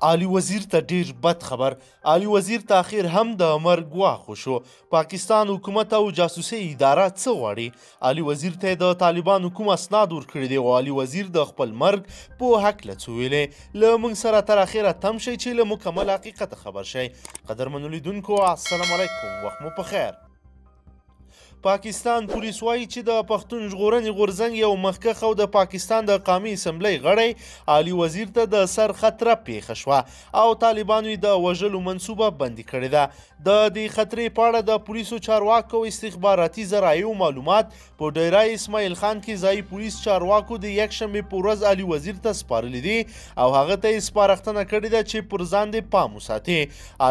علي وزیر ته ډیر بد خبر. علي وزیر ته اخر هم د مرګ ګواښ وشو. پاکستان حکومت او جاسوسي اداره څه غواړي؟ علي وزیر ته د طالبانو کوم اسناد ورکړي دي او علي وزیر د خپل مرګ په هکله څه ویلي؟ له موږ سره تر اخره تم شئ چې له مکمل حقیقت خبر شئ. قدرمنو لیدونکو، السلام علیکم، وخت مو په خیر. پاکستان پولیس وایي چې د پښتون ژغورنې غورځنګ یو مخکښ او د پاکستان د قامي اسمبلۍ غړی علي وزیر ته د سر خطره پیښه شوه او طالبانو یې د وژلو منصوبه بندي کړې ده. د دې خطرې په اړه د پولیسو چارواکو او استخباراتي ذرایعو معلومات په ډیره اسماعیل خان کې ځایي پولیس چارواکو د یکشنبې په ورځ علي وزیر ته سپارلي دي او هغه ته یې سپارښتنه کړې ده چې پر ځان دې پام وساتي.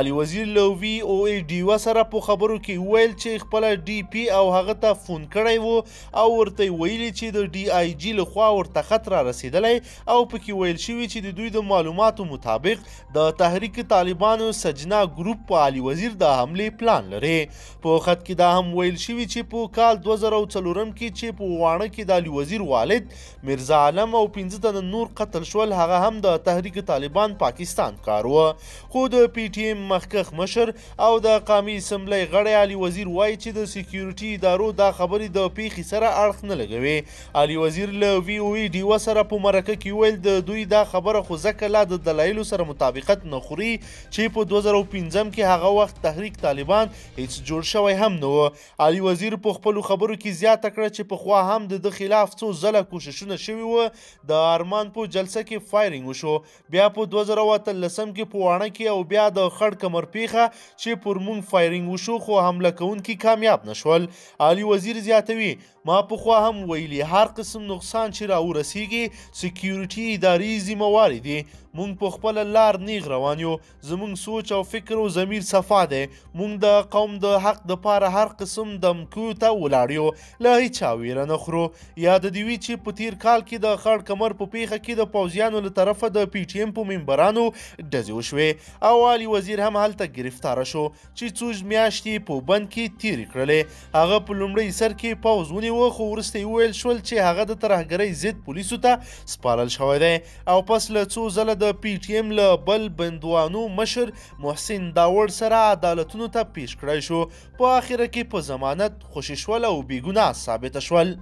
علي وزیر له وي او ای ډیوه سره په خبرو کې وویل چې خپله ډي پي او هغه ته فون کړی وو او ورته ویلي چې د ډي آی جي لخوا ورته خط را رسېدلی او پکې ویل شوي چې د دوی د معلوماتو مطابق د تحریک طالبانو سجنا ګروپ په علي وزیر د حملې پلان لري. په خط کې دا هم ویل شوي چې په کال 2004 کې چې په واڼه کې د علي وزیر والد میرزا عالم او 5 تنه نور قتل شول، هغه هم د تحریک طالبان پاکستان کار و. خو د پي ټي ایم مخکښ مشر او د قامي اسمبلۍ غړی علي وزیر وایي چې د سکیورټي ادارو دا خبرې د پیښې سره اړخ نه لګوي. علي وزیر له وي او ای ډیوه سره په مرکه کې وویل د دوی دا خبره خو ځکه لا د دلایلو سره مطابقت نه خوري چې په 2005 کې هغه وخت تحریک طالبان هیڅ جوړ شوی هم نه و. علي وزیر په خپلو خبرو کې زیاته کړه چې پخوا هم د ده خلاف څو ځله کوششونه شوي وو. د ارمان په جلسه کې فایرینګ وشو، بیا په 2018 کې په واڼه کې او بیا د خړ کمر پیښه چې پر موږ فایرینګ وشو، خو حمله کوونکي کامیاب نه شول. علي وزیر زیاتوي ما پخوا هم ویلي هر قسم نقصان چې راورسیږي سکیورټي ادارې ذمه واري دي. مونږ په خپله لار نیغ روان یو، زمونږ سوچ او فکر او ضمیر صفا دی. مونږ د قوم د حق دپاره هر قسم دمکیو ته ولاړ یو، له هیچا ویره نه خورو. یاده دې وي چې په تیر کال کې د خړ کمر په پیښه کې د پوځیانو له طرفه د پي ټي ایم په ممبرانو ډزې وشوې او علي وزیر هم هلته ګرفتاره شو چې څو میاشتې په بند کې تیرې کړلې. هغه په لومړي سر کې پوځ ونیو، خو وروسته یې وویل شول چې هغه د ترهګرۍ ضد پولیسو ته سپارل شوی دی او پس له څو ځله د پي ټي ایم له بل بندوانو مشر محسن داوړ سره عدالتونو ته پیش کړای شو. په اخره کې په ضمانت خوشې شول او بېګناه ثابته شول.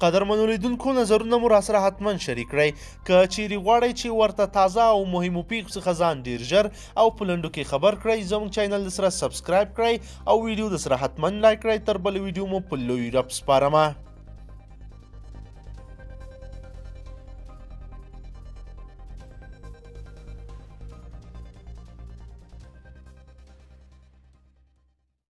قدرمنو لیدونکو، نظرونه مو راسره حتما شریک کړئ. که چیرې غواړئ چې ورته تازه او مهمو پیښو څخه ځان ډیر ژر او په لنډو کې خبر کړئ، زموږ چینل د سره subscribe کړئ او ویډیو د سره حتما لایک کړئ. تر بلې ویډیو مو په لوی رب سپارمه.